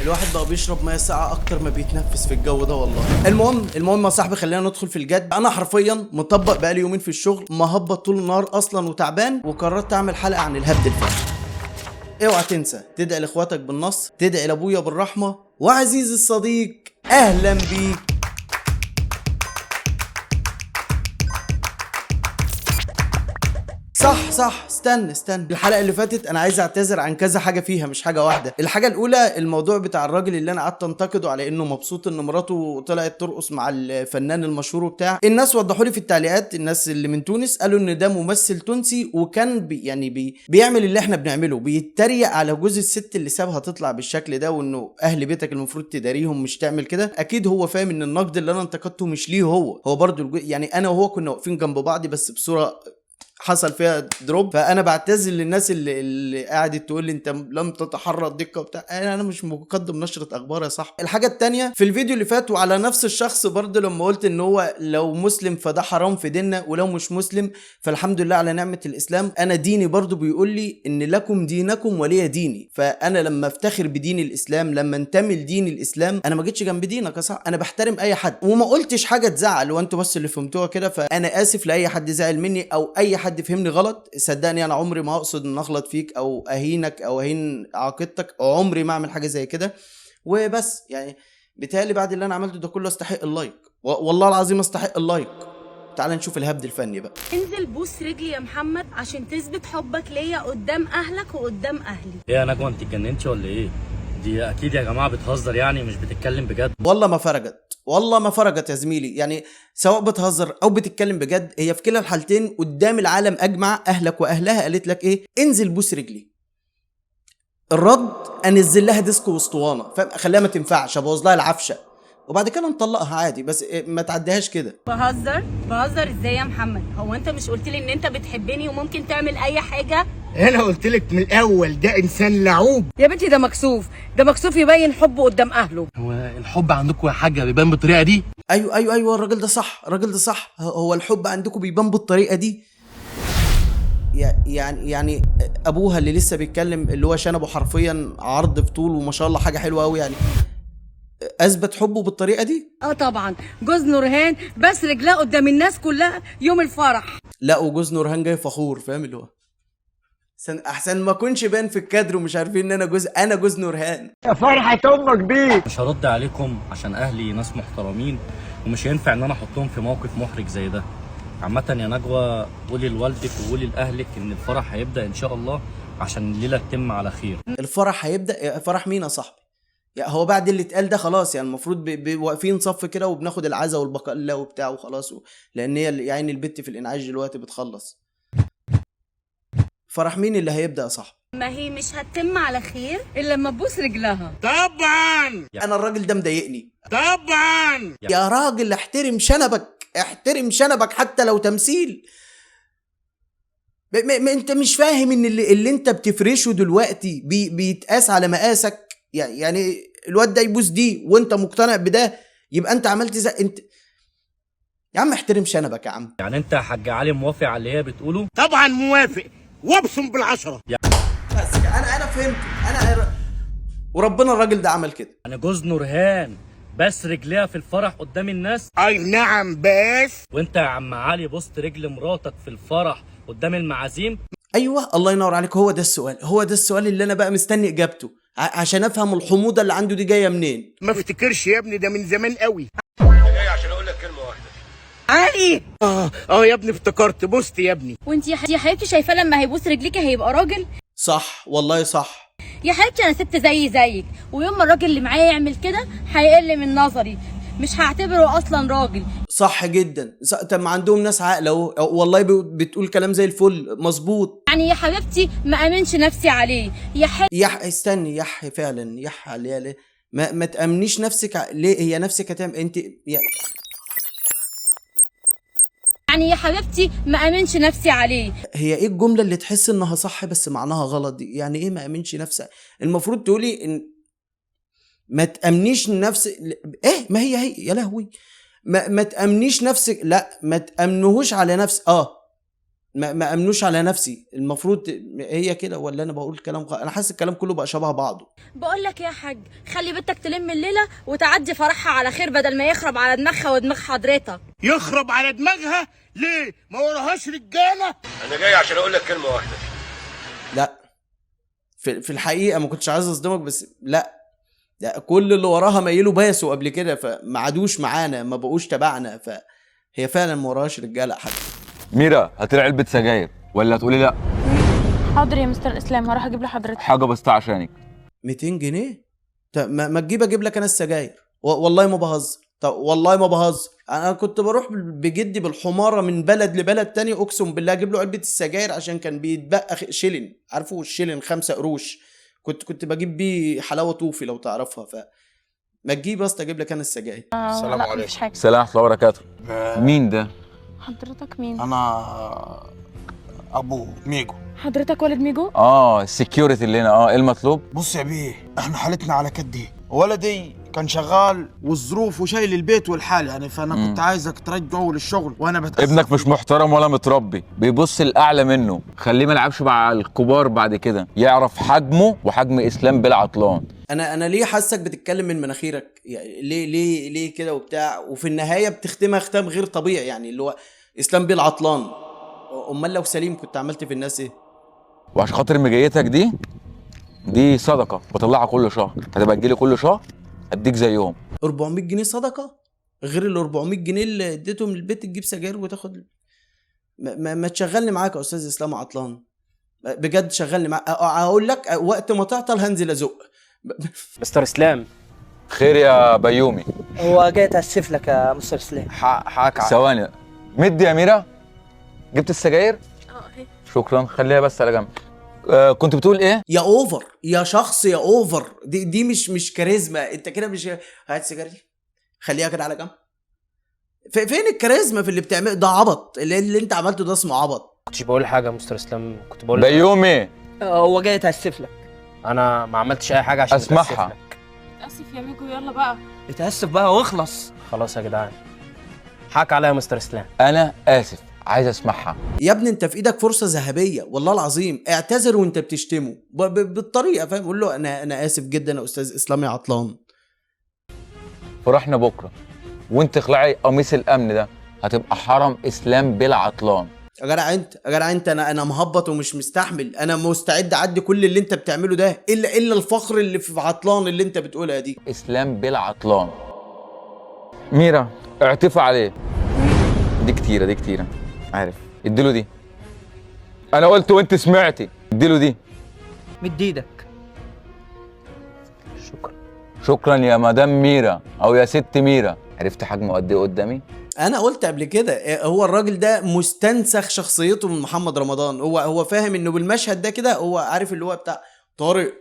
الواحد بقى بيشرب مية ساقعه اكتر ما بيتنفس في الجو ده والله. المهم يا صاحبي، خلينا ندخل في الجد. انا حرفيا مطبق بقالي يومين في الشغل، مهبط طول النهار اصلا وتعبان، وقررت اعمل حلقة عن الهبد الفني. اوعى تنسى تدعي لاخواتك بالنصر، تدعي لابويا بالرحمة، وعزيزي الصديق اهلا بيك. صح استنى. الحلقة اللي فاتت انا عايز اعتذر عن كذا حاجة فيها، مش حاجة واحدة. الحاجة الاولى الموضوع بتاع الراجل اللي انا قعدت انتقده على انه مبسوط ان مراته طلعت ترقص مع الفنان المشهور وبتاع. الناس وضحوا لي في التعليقات، الناس اللي من تونس قالوا ان ده ممثل تونسي، وكان بي يعني بي بيعمل اللي احنا بنعمله، بيتريق على جوز الست اللي سابها تطلع بالشكل ده، وانه اهل بيتك المفروض تداريهم مش تعمل كده. اكيد هو فاهم ان النقد اللي انا انتقدته مش ليه هو برضه يعني انا وهو كنا واقفين جنب بعض، بس بصورة حصل فيها drop. فانا بعتذر للناس اللي قعدت تقول لي انت لم تتحرى الدقة وبتاع. انا مش مقدم نشره اخبار يا صاحبي. الحاجة الثانية في الفيديو اللي فات وعلى نفس الشخص برضه، لما قلت ان هو لو مسلم فده حرام في ديننا، ولو مش مسلم فالحمد لله على نعمه الاسلام. انا ديني برضه بيقول لي ان لكم دينكم ولي ديني، فانا لما افتخر بدين الاسلام، لما انتمي لدين الاسلام، انا ما جيتش جنب دينك يا صاحبي، انا بحترم اي حد وما قلتش حاجة تزعل، وانتوا بس اللي فهمتوها كده. فانا اسف لاي حد زعل مني او اي حد فهمني غلط. صدقني انا عمري ما اقصد ان اغلط فيك او اهينك او اهين عقيدتك، عمري ما اعمل حاجة زي كده. وبس يعني بيتهيألي بعد اللي انا عملته ده كله استحق ال like، والله العظيم استحق ال like. تعال نشوف الهبد الفني بقى. انزل بوس رجلي يا محمد عشان تثبت حبك ليا قدام اهلك وقدام اهلي. ايه يا نجوى، انت اتجننتي ولا ايه؟ دي اكيد يا جماعة بتهزر، يعني مش بتتكلم بجد. والله ما فرجت، والله ما فرجت يا زميلي. يعني سواء بتهزر او بتتكلم بجد، هي في كلا الحالتين قدام العالم اجمع، اهلك واهلها قالت لك ايه؟ انزل بوس رجلي. الرد انزل لها ديسك واسطوانه، فاهم؟ اخليها ما تنفعش، ابوظ لها العفشه وبعد كده نطلقها عادي، بس ما تعديهاش كده. بهزر ازاي يا محمد؟ هو انت مش قلت لي ان انت بتحبني وممكن تعمل اي حاجة؟ انا قلت لك من الاول ده انسان لعوب. يا بنتي ده مكسوف، ده مكسوف يبين حبه قدام اهله. هو الحب عندكم يا حاجة بيبان بالطريقة دي؟ ايوه ايوه ايوه، الراجل ده صح، الراجل ده صح. هو الحب عندكم بيبان بالطريقة دي؟ يعني ابوها اللي لسه بيتكلم، اللي هو شنبه حرفيا عرض في طول وما شاء الله حاجة حلوة قوي، يعني اثبت حبه بالطريقة دي؟ اه طبعا، جوز نورهان بس رجلها قدام الناس كلها يوم الفرح. لا وجوز نورهان جاي فخور، فاهم؟ اللي هو احسن ما اكونش بان في الكادر ومش عارفين ان انا جوز نورهان. يا فرحه امك بيك. مش هرد عليكم عشان اهلي ناس محترمين، ومش هينفع ان انا احطهم في موقف محرج زي ده. عامة يا نجوى، قولي لوالدك وقولي لاهلك ان الفرح هيبدا ان شاء الله عشان الليلة تتم على خير. الفرح هيبدا؟ فرح مين يا صاحبي؟ يعني هو بعد اللي اتقال ده خلاص، يعني المفروض واقفين صف كده وبناخد العزا والبقاء لله وبتاع وخلاص، لان هي يعني البت في الانعاش دلوقتي بتخلص. فرح مين اللي هيبدا يا صاحبي؟ ما هي مش هتتم على خير الا لما تبوس رجلها. طبعا انا الراجل ده مضايقني. طبعا يا راجل احترم شنبك، احترم شنبك حتى لو تمثيل. ما انت مش فاهم ان اللي انت بتفرشه دلوقتي بيتقاس على مقاسك. يعني الواد ده يبوس دي وانت مقتنع بده، يبقى انت عملت زي انت. يا عم احترم شنبك يا عم. يعني انت يا حاج علي موافق على اللي هي بتقوله؟ طبعا موافق، وابصم بالعشرة. بس انا فهمت، انا وربنا الراجل ده عمل كده. يعني جوز نورهان بس رجليها في الفرح قدام الناس؟ اي نعم. بس وانت يا عم علي بوست رجل مراتك في الفرح قدام المعازيم؟ ايوه الله ينور عليك، هو ده السؤال، هو ده السؤال اللي انا بقى مستني اجابته عشان افهم الحموضة اللي عنده دي جاية منين. ما افتكرش يا ابني، ده من زمان قوي. جاي عشان اقول لك كلمة واحدة. علي اه يا ابني افتكرت، بوست يا ابني. وانت يا حبيبتي شايفاه لما هيبوس رجليكي هيبقى راجل؟ صح والله صح. يا حبيبتي انا ست زي زيك، ويوم ما الراجل اللي معايا يعمل كده هيقل من نظري، مش هعتبره اصلا راجل. صح جدا. طب ما عندهم ناس عاقلة اهو، والله بتقول كلام زي الفل، مظبوط. يعني يا حبيبتي ما امنش نفسي عليه يا يح استني، يح فعلا يح عليها ليه؟ ما تامنيش نفسك ليه؟ هي نفسك هتعمل انت يعني يا حبيبتي ما امنش نفسي عليه. هي ايه الجملة اللي تحس انها صح بس معناها غلط دي؟ يعني ايه ما امنش نفسي؟ المفروض تقولي ان ما تامنيش نفسك. ايه ما هي هي يا لهوي، ما تامنيش نفسك، لا ما تامنهوش على نفس. ما امنوش على نفسي. المفروض هي كده ولا انا بقول كلام انا حاسس الكلام كله بقى شبه بعضه. بقول لك يا حاج، خلي بنتك تلم الليلة وتعدي فرحها على خير بدل ما يخرب على دماغها ودماغ حضرتك. يخرب على دماغها ليه؟ ما وراهاش رجاله. انا جاي عشان اقول لك كلمة واحدة. لا في الحقيقة ما كنتش عايز اصدمك، بس لا كل اللي وراها ميلوا باسوا قبل كده، فما عادوش معانا، ما بقوش تبعنا، فهي فعلا ما وراهاش رجاله حد. ميرا هاتي علبة سجاير ولا هتقولي لا؟ حاضر يا مستر اسلام، هروح اجيب لحضرتك حاجة بس عشانك. 200 جنيه؟ طب ما تجيب اجيب لك انا السجاير، والله ما بهزر. طب والله ما بهزر، انا كنت بروح بجدي بالحماره من بلد لبلد تاني، اقسم بالله اجيب له علبة السجاير عشان كان بيتبقى شيلن، عارفه الشيلن 5 قروش، كنت بجيب بيه حلاوة طوفي لو تعرفها. ف ما تجيب بس اجيب لك انا السجاير. السلام عليكم. مفيش حاجة. السلام ورحمة الله وبركاته. مين ده؟ حضرتك مين؟ انا ابو ميجو. حضرتك والد ميجو؟ ال security اللي هنا. ايه المطلوب؟ بص يا بيه، احنا حالتنا على كده، ولدي كان شغال والظروف وشايل البيت والحال يعني، فانا كنت عايزك ترجعه للشغل وانا بتأسف. ابنك مش محترم ولا متربي، بيبص الاعلى منه، خليه ما يلعبش مع الكبار بعد كده، يعرف حجمه وحجم اسلام بالعطلان. انا ليه حاسك بتتكلم من مناخيرك؟ يعني ليه ليه ليه كده وبتاع، وفي النهاية بتختمها ختام غير طبيعي، يعني اللي هو اسلام بالعطلان. امال لو سليم كنت عملت في الناس ايه؟ وعشان خاطر مجيتك دي صدقه بطلعها كل شهر، هتبقى تجيلي كل شهر اديك زيهم. 400 جنيه صدقه غير ال 400 جنيه اللي اديتهم للبيت تجيب سجاير وتاخد. ما تشغلني معاك يا استاذ اسلام عطلان، بجد شغلني معاك. اقول لك وقت ما تعطل هنزل ازق. مستر اسلام. خير يا بيومي. هو جاي اتاسف لك يا مستر اسلام. حقك. ثواني، مدي يا ميرا، جبت السجاير؟ اهي. شكرا، خليها بس على جنب. كنت بتقول ايه؟ يا over يا شخص يا over، دي مش كاريزما، انت كده مش هات السجاير دي خليها كده على جنب. فين الكاريزما في اللي بتعمله ده؟ عبط اللي انت عملته ده، اسمه عبط. كنتش بقول حاجة يا مستر اسلام، كنت بقول بيومي. هو جاي يتاسف لك. انا ما عملتش اي حاجة عشان اسمعها. اتاسف يا ميجو، يلا بقى اتاسف بقى واخلص. خلاص يا جدعان، حق عليا يا مستر اسلام. انا اسف، عايز اسمعها. يا ابني انت في ايدك فرصة ذهبية والله العظيم، اعتذر وانت بتشتمه بالطريقة، فاهم؟ قول له انا اسف جدا يا استاذ اسلام يا عطلان. فرحنا بكره وانت اخلعي قميص الامن ده، هتبقى حرم اسلام بلا عطلان. يا جدع انت، يا جدع انت، انا مهبط ومش مستحمل، انا مستعد اعدي كل اللي انت بتعمله ده الا الفخر اللي في عطلان اللي انت بتقولها دي. اسلام بلا عطلان. ميرا اعتفى عليه. دي كتيرة، دي كتيرة، عارف. اديله دي، انا قلت وانت سمعتي. اديله دي. مد ايدك. شكرا. شكرا يا مدام ميرا او يا ست ميرا. عرفت حجمه قد ايه قدامي؟ انا قلت قبل كده هو الراجل ده مستنسخ شخصيته من محمد رمضان، هو فاهم انه بالمشهد ده كده هو عارف اللي هو بتاع طارق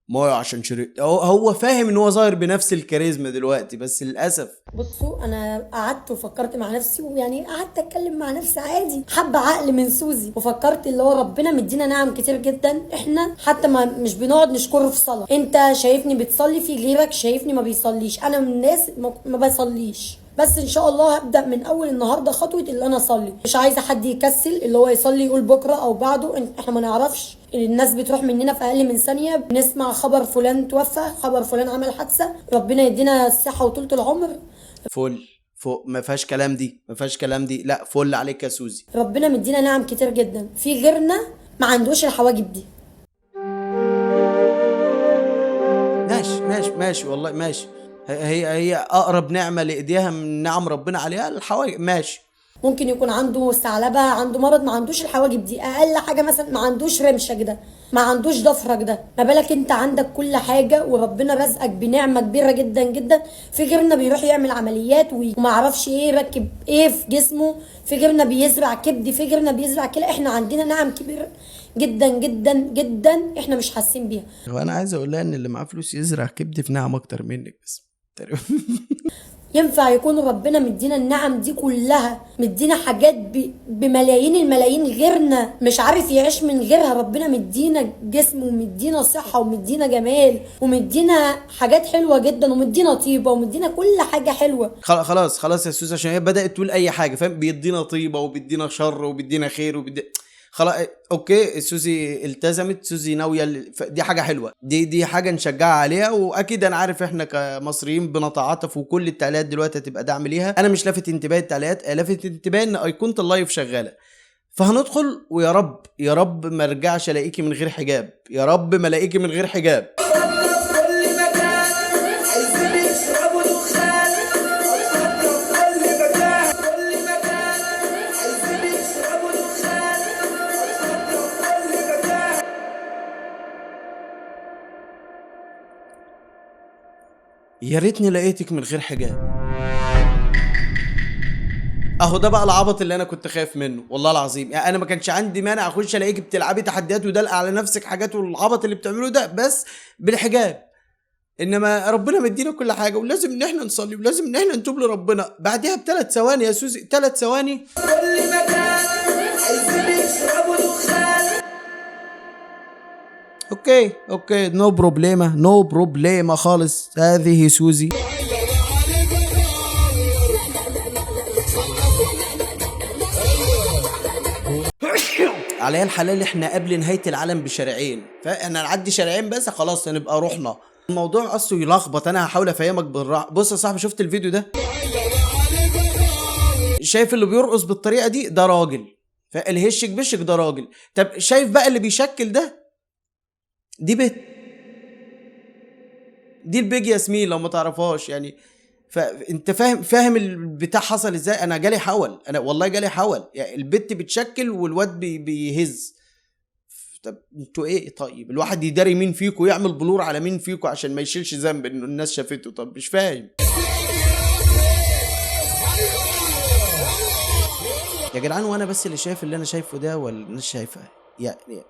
مايه عشان شرقت، هو فاهم ان هو ظاهر بنفس الكاريزما دلوقتي، بس للاسف. بصوا انا قعدت وفكرت مع نفسي، ويعني قعدت اتكلم مع نفسي عادي، حبه عقل من سوزي، وفكرت اللي هو ربنا مدينا نعم كتير جدا، احنا حتى ما مش بنقعد نشكره في صلاة. انت شايفني بتصلي، في غيرك شايفني ما بيصليش. انا من الناس ما بصليش، بس ان شاء الله هبدا من اول النهارده خطوة اللي انا اصلي. مش عايزه حد يكسل اللي هو يصلي يقول بكره او بعده، احنا ما نعرفش. الناس بتروح مننا في اقل من ثانية، بنسمع خبر فلان توفى، خبر فلان عمل حادثه. ربنا يدينا الصحة وطولة العمر. فل فوق، ما فيهاش كلام دي، ما فيهاش كلام دي، لا فل عليك يا سوزي. ربنا مدينا نعم كتير جدا، في غيرنا ما عندوش الحواجب دي. ماشي ماشي ماشي والله ماشي. هي اقرب نعمه لايديها من نعم ربنا عليها الحواجب، ماشي. ممكن يكون عنده ثعلبة، عنده مرض، ما عندوش الحواجب دي. اقل حاجة مثلا ما عندوش رمشه كده، ما عندوش ضفره كده. ما بالك انت عندك كل حاجة وربنا رزقك بنعمه كبيرة جدا جدا. في غيرنا بيروح يعمل عمليات وما اعرفش ايه، يركب ايه في جسمه. في غيرنا بيزرع كبد، في غيرنا بيزرع كلى. احنا عندنا نعم كبيرة جدا جدا جدا احنا مش حاسين بيها. هو انا عايز اقول لها ان اللي معاه فلوس يزرع كبد في نعم اكتر منك بس. ينفع يكون ربنا مدينا النعم دي كلها، مدينا حاجات بملايين الملايين، غيرنا مش عارف يعيش من غيرها. ربنا مدينا جسم ومدينا صحة ومدينا جمال ومدينا حاجات حلوة جدا ومدينا طيبة ومدينا كل حاجة حلوة. خلاص خلاص يا سوزي، عشان هي بدأت تقول أي حاجة، فاهم؟ بيدينا طيبة وبيدينا شر وبيدينا خير وبيدينا خلاص. okay سوزي التزمت، سوزي ناوية، دي حاجة حلوة، دي حاجة نشجعها عليها. واكيد انا عارف احنا كمصريين بنتعاطف، وكل التعليقات دلوقتي هتبقى دعم ليها. انا مش لافت انتباهي التعليقات، لافت انتباهي ان ايقونة ال live شغالة، فهندخل. ويا رب يا رب ما ارجعش الاقيكي من غير حجاب، يا رب ما الاقيكي من غير حجاب. يا ريتني لقيتك من غير حجاب. اهو ده بقى العبط اللي انا كنت خايف منه والله العظيم. يعني انا ما كانش عندي مانع اخش الاقيك بتلعبي تحديات ودلقه على نفسك حاجات والعبط اللي بتعمله ده، بس بالحجاب. انما ربنا مدينا كل حاجة، ولازم ان احنا نصلي ولازم ان احنا نتوب لربنا. بعدها ب3 ثواني يا سوزي، 3 ثواني. okay okay، no problema، no problema خالص. هذه سوزي. عليها الحلال احنا قبل نهاية العالم بشارعين، فاحنا نعدي شارعين بس خلاص هنبقى رحنا. الموضوع اصله يلخبط، انا هحاول افهمك بالراحة. بص يا صاحبي، شفت الفيديو ده؟ شايف اللي بيرقص بالطريقة دي؟ ده راجل، فالهشك بشك ده راجل. طب شايف بقى اللي بيشكل ده؟ دي بت، دي البيج ياسمين لو ما تعرفهاش يعني. فانت فاهم البتاع حصل ازاي. انا جالي حول، انا والله جالي حول. يعني البت بتشكل والواد بيهز. طب انتوا ايه؟ طيب الواحد يداري مين فيكم، يعمل blur على مين فيكم عشان ما يشيلش ذنب انه الناس شافته؟ طب مش فاهم يا جدعان. وانا بس اللي شايف اللي انا شايفه ده ولا الناس شايفه؟ يعني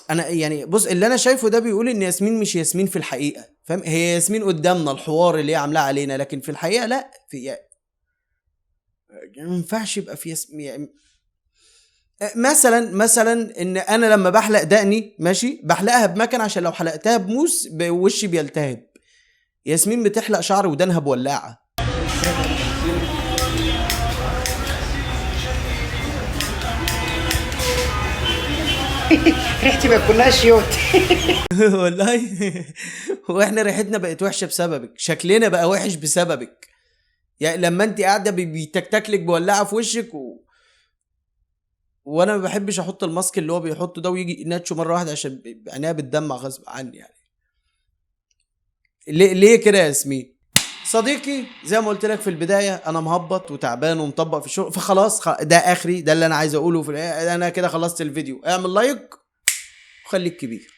انا يعني بص، اللي انا شايفه ده بيقول ان ياسمين مش ياسمين في الحقيقة، فاهم؟ هي ياسمين قدامنا الحوار اللي هي عاملاه علينا، لكن في الحقيقة لا، في يعني ما ينفعش يبقى في ياسمين. يعني مثلا ان انا لما بحلق دقني ماشي، بحلقها بمكن عشان لو حلقتها بموس وشي بيلتهب. ياسمين بتحلق شعر ودانها بولاعه. ريحتي ما كلهاش يوت. والله واحنا ريحتنا بقت وحشة بسببك، شكلنا بقى وحش بسببك. يعني لما انت قاعدة بيتكتكلك بولاعه في وشك وانا ما بحبش احط الماسك اللي هو بيحطه ده ويجي ناتشو مرة واحدة عشان عينيها بتدمع غصب عني. يعني ليه كده يا ياسمين؟ صديقي زي ما قلت لك في البداية، انا مهبط وتعبان ومطبق في الشغل، فخلاص ده اخري، ده اللي انا عايز اقوله. في انا كده خلصت الفيديو. اعمل like وخليك كبير.